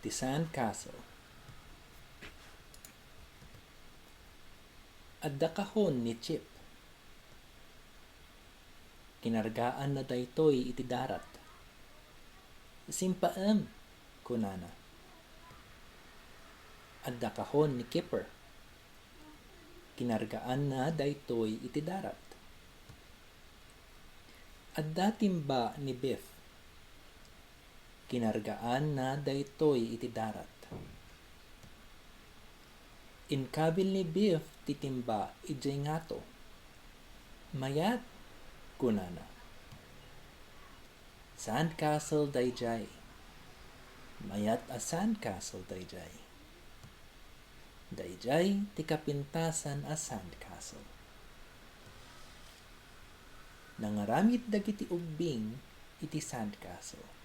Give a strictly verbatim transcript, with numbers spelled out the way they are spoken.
Ti Sandcastle. Adda kahon ni Chip. Kinargaanna daytoy iti darat. "Simpaem," kunana. Adda kahon ni Kipper. Kinargaanna daytoy iti darat. Adda timba ni Biff. Kinargaanna daytoy iti darat. Inkabil ni Biff ti timba idiay ngato. "Mayat," kunana. "Sandcastle daydiay. Mayat a sandcastle daydiay." Daydiay ti kapintasan a sandcastle. Nangaramid dagiti ubbing iti sandcastle.